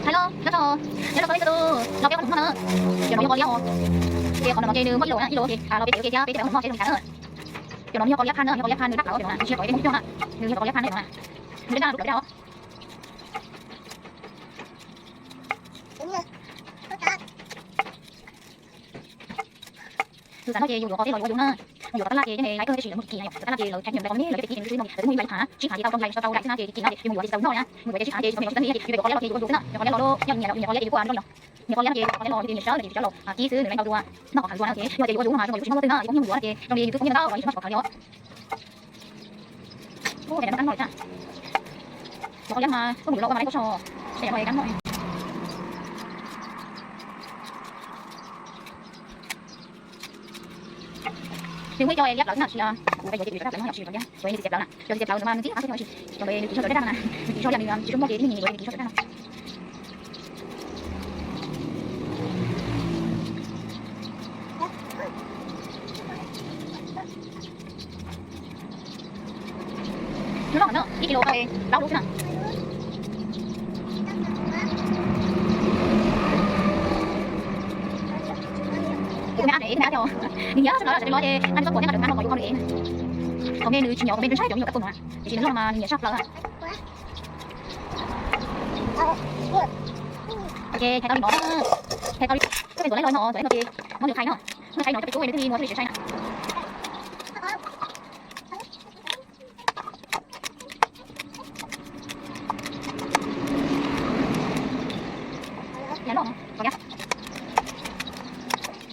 Hello, nyob zoo, nyob zoo txog nej txhua tus, los peb ua tus noj na. Cov no yog qos liab os. Ces qos no ces nws muaj ib lus na, ib lus ces los peb cov ua ke thiab peb cov ua tus noj seb zoo li cas na. Cov no yog qos liab phaj na, yog qos liab phaj nws dab qhuav cov no na, nws tsis yog qos liab muaj cuag na, nws yog qos liab phaj na no na. Nws dab qhuav dab os. Nws xav noj ces yus yuav qos tej los yuav ua yus na. Yus yuav qos tab laj ces tej lais kawg tab sis lawv muaj kim kim na yom, qos tab laj ces lawv thaij nyuam nplais qos me me, lawv peb tib ces nws twb muaj yus ib lais phaj, tsib phaj ces tau rau nplais tau rau daim xwb na ces kim kim na ces yus yuav ces tsib phaj ces tsis muaj yus yuav ces tau noj na, yus yuav qos liab los ces yus ua yus xwb na, yus qos liab los yus nyiam los yus nyiam qos liab ces yus kuj ua noj li os. Nyiam qos liab no ces qos liab los yus nyiam sawv ces yus sawv los kis xwb nws lais tau dua, noj qos khawv dua na ces yog ces yuav ua yus mas zoo yus tsis muaj lub twg na, yus ua yus yuav ces zoo li yus twb pub nyiaj tau los yus tsis muaj qos khawv li os. Ub, cov no kab noj li cas? Cov qos liab mas koj mus yuav los ua mas lawv tau so. Cov no kab noj. Nws muaj ib co liab plawv xwb na, tsis yog kuv peb yuav ces kuv yuav tau plawv no yom, tsis yog qos liab, kuv nws txiv txiav plawv na, yog txiv txiav plawv no mas nws txib qab thiab tsis, cov nws tsis so cov daj daj no na, nws tsis so liaj nws tsis so muaj ces tib neeg nyiam yuav ces nws tsis so cov daj no. Lub no ib kis lus tau plaub lub xwb na. Tus me ab ev thiab na, nws nyiam sab plaws sawv daws los ces nqa txoj puas thiab nqa cov kab no los yuav qhov nws ev. Thaum me nws tsis nyiam, thaum me nws saib cov me nyuam kab puas no, tiam sis nws loj mas nws nyiam sab plaws. Ok, thaiv tau li no, thaiv tau li, koj pem tuav leb los no, tuav leb no ces muab nws thaiv no, muab nws thaiv no coj pem tub nws thiaj li nws thiaj li siav sai na. Yav loj no, qos liab.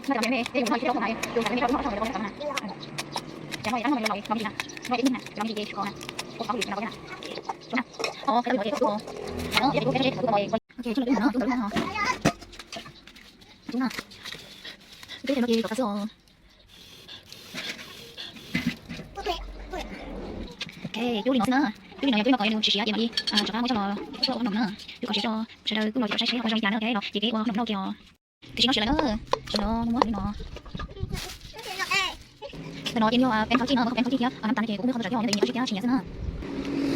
No cov me me tej yus noj ib sib rau kuv na, yus cov me me rau yus noj rau yus los los li na, no ib tib neeg na, cov no li ces tsis qos na, ua qos li na, no na. Os, qhia tau li no ces tau tub os. Thaiv no, ib tug peb seb thaiv tub no. Ok, tub no, tub ntawd no. Tub na. Tub no ces kom tau xwb os. Ok, cub li no xwb na. Cub li no yog cub ib qos nws tsis siav ces mam li rov qab muab coj los ua qhov noom na. Cub kom siav rau sawv daws kuj los ces kom saib seb qhov zoo li cas na, ok los ces peb ua qhov noom no kiag os. Tiam sis no siav lawm na. Sim no muab li no. Ntawm no ces yog peeb thaub cij na, muab peeb thaub cij thiab, nab tas no ces kuv kuj muab qhov ntawd tso thiab, nyob ntawd nyiam thaub cij thiab siav xwb na.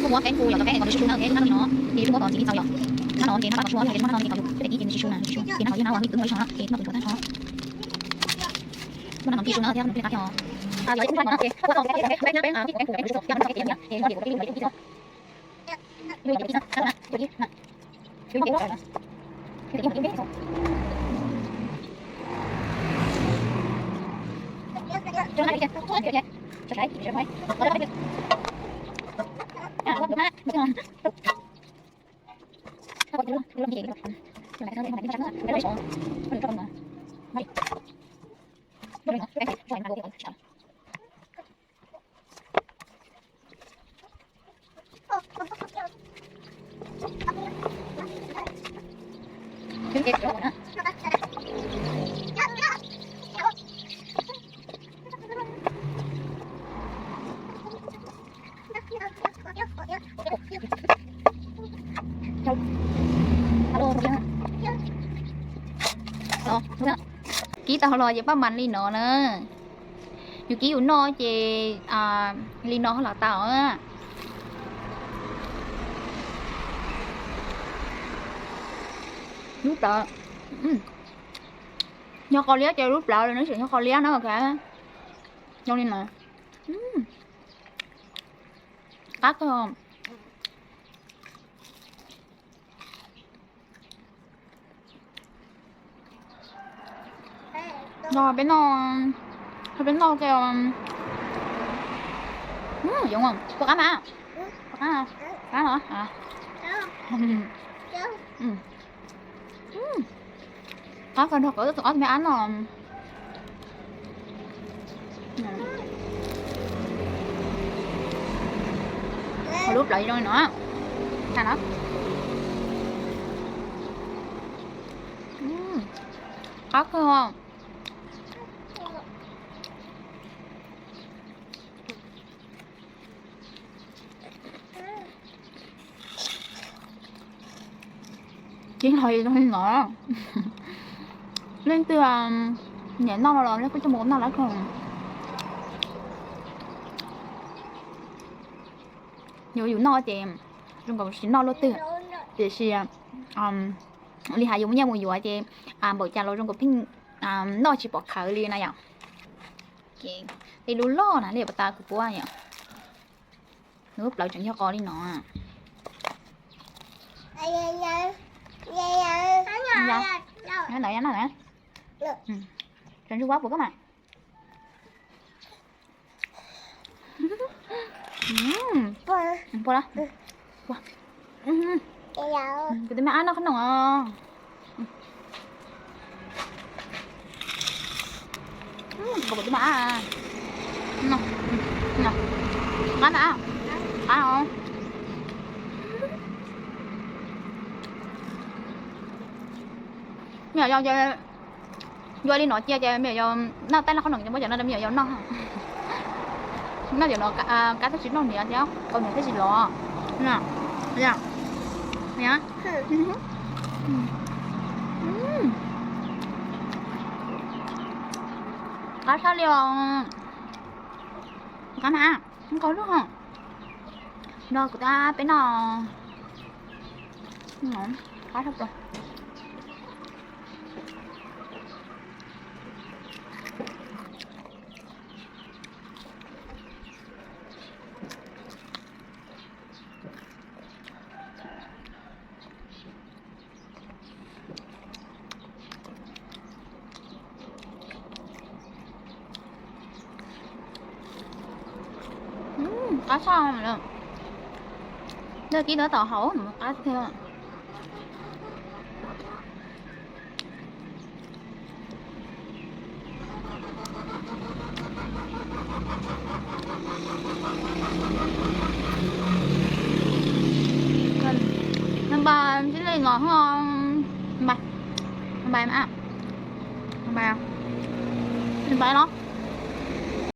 Kuj muab peeb kuv yom, cov peeb uas nws tsuj tsuj na, nab lub no. Ces kuj muab kom txiv li txaus yom. Nab no ces nab tab qhov tshuav yog nab no ces kom yus peb tib ces nws tsis su na, nws tsis su. Ces nab no yog nab uas nws twb muaj ib qho na, ces noj tus ntsuav tag nrho. Muaj nab no tij su na thiab nws tij qab thiab. Yog ib qho nab no ces kuj tau peb peb peeb uas tib kuv peeb kuv tsuj tsuav yog nab no txoj kev tias nyiam, ces nws ua ces kuv peb kuv tij txog. Kib tau los ces paj mas li no na. Yus kib yus noj ces li no los tau. Lub plawv, nyob qos liab ces lub plawv los nws tseem nyob qos liab na. Zoo li no, qab kawg. Peb noj, peb noj ke. Yoov, puas qab mas? Qab los? Qab kawg nrog kawg tus ob me ab no. Lub plawv zoo li no, tag no. Qab kawg. Kib los zoo li no. Leej twg nyiam noj no los nej kuj coj mus ua noj lawm. Yus yus noj ces zoo nkaus tsis noj luaj twg, tiam sis Li hais yus muaj nyiaj mus yuav ces npaum cas los zoo nkaus pheej noj tsis pom khawv li na yom. Tej lub loj na li pas tas kuv puab yom, nws lub plawv tseem yog qos li no. Ntawd no, tseem ntsuj vab puas koj mas. Puas, kuv twb me ab noj qhob noom os. Kuv twb me ab, qab na, qab os. Me nyuam yaus ces yuav li no cia ces me nyuam yaus noj tab laj qhob noom ces muab cov no rau me nyuam yaus noj. Noj cov no kab thiaj tsis noj hniav thiab qau hniav thiaj tsis lov. Qab tshaj li os. Qab mas, qau lub hos. No kuv tab peb noj. Qab tshaj plaws. Qab tshaj lawm. Lawv kib tab tom haus qab thiab. Npais tib li no, npais, npais, npais los.